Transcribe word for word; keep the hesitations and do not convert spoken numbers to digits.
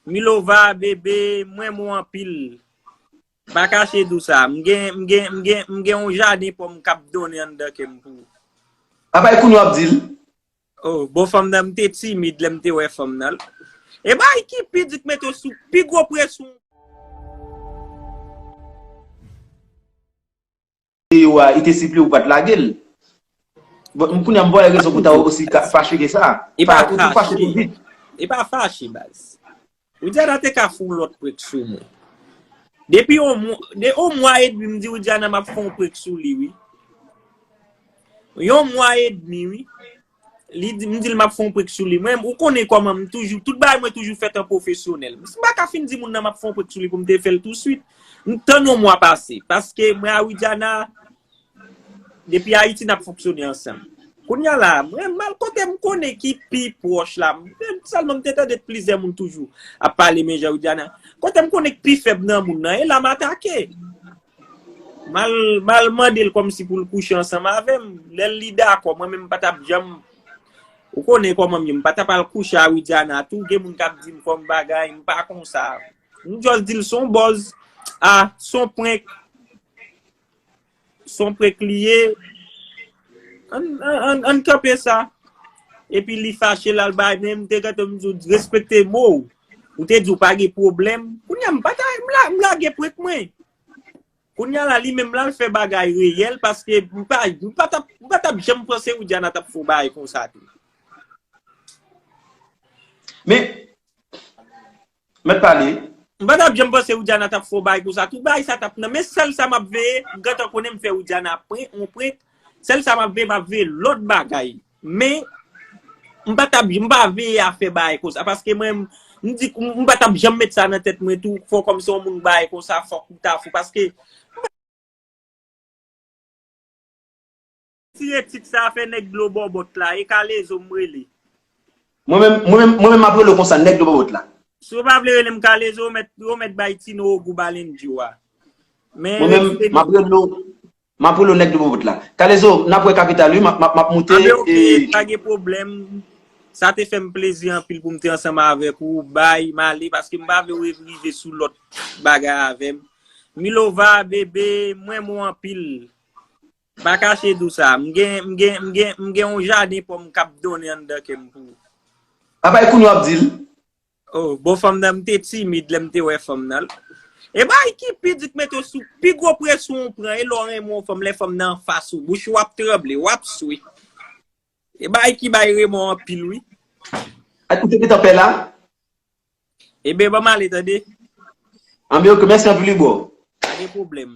Milova, bebe, m renmen w anpil. Pa kache di w sa. M gen, m gen, m gen, m gen yon jaden pòm k ap donnen anndan kè m pou ou. Apa e kounye w ap di l? Oh, bon, fanm nan, m te timid lè m te wè fanm nan. E bay ki pi di k mete w sou pi gwo presyon. Yo a, li te sipliye ou pa t lage l. Bon, m kounye a m ba w rezon pou ta osi fache ke sa. E pa fache. E pa fache, baz. Widiana te ka fè yon lòt prank sou mwen. Depi yon mwa, de yon mwa edmi m di Widiana m ap fè yon prank sou li, wi. Yon mwa edmi, wi. Li di, m di l m ap fè yon prank sou li. Mwen, ou konnen kòman m toujou, tout bagay mwen toujou fèt an pwofesyonèl. M pa ka fin di moun nan m ap fè yon prank sou li pou m te fè l touswit. M tann yon mwa pase. Paske mwen a Widiana, depi Ayiti n ap fonksyone ansanm. Kounye a la, mwen, m al kote m konnen ki pi pwòch la. Mwen sèlman m te tande plizyè moun toujou ap pale men jan Widiana. Kote m konnen ki pi fèb nan moun nan, e la m atake. M al, m al mande l kòmsi pou l kouche ansanm avè m. Lè l li dakò, mwen menm m pa t ap janm. Ou konnen kòman m ye, m pa t ap al kouche a Widiana tou. Gen moun k ap di m kòm bagay, m pa konsa. M just di l se yon buzz. Ah, se yon prank. Se yon prank li ye. Ann, ann, ann, ann kanpe sa. Epi li fache l al bay, men m te gentan m di w respekte mo w. Ou te di w pa gen pwoblèm. Kounye a m pa ta, m la, m lage prank mwen. Kounye a la, li menm l al fè bagay reyèl, paske m pa, m pa t ap, m pa t ap janm panse Widiana t ap fè yon bagay konsa tou. Men, mèt pale. M pa t ap janm panse Widiana t ap fè yon bagay konsa tou. Bagay sa t ap nan. Men sèl sa m ap veye, m gentan konnen m fè Widiana prank, yon prank. Sèl sa m ap veye, m ap veye lòt bagay. Men, m pa t ap, m pa veye a fè bagay konsa. Paske mwen, m di, m pa t ap janm met sa nan tèt mwen tou. Fò kòm se yon moun bagay konsa, fòk ou ta fou. Paske, tire tit sa fè nèg dlo bòbòt la, e Kalezo m rele. Mwen menm, mwen menm, mwen menm m ap rele w konsa, nèg dlo bòbòt la. Si w pa vle rele m Kalezo, w mèt, w mèt bay Tino Ogou Balendio a. Men, mwen menm, m ap rele w, m ap rele w nèg dlo bòbòt la. Kalezo, n ap wè kapital wi, m ap, m ap, m ap moute. Anben, oke, e pa gen pwoblèm. Sa te fè m plezi anpil pou m te ansanm avèk ou, bay, m ale, paske m pa vle w rive sou lòt bagay avè m. Milova, bebe, m renmen w anpil. Pa kache di w sa. M gen, m gen, m gen, m gen yon jaden pòm k ap donnen anndan kè m pou ou. Apa e kounye w ap di l? Oh, bon, fanm nan, m te timid lè m te wè fanm nan. E bay ki pi di k mete w sou pi gwo presyon w pran, e lè w renmen yon fanm, lè fanm nan anfas ou, bouch ou ap tranble, w ap swe. E bay ki bay renmen w anpil, wi. Ak ou te gentan pè la? Ebyen, ban m ale, tande. Anben, oke, mèsi anpil, wi, bro. Pa gen pwoblèm.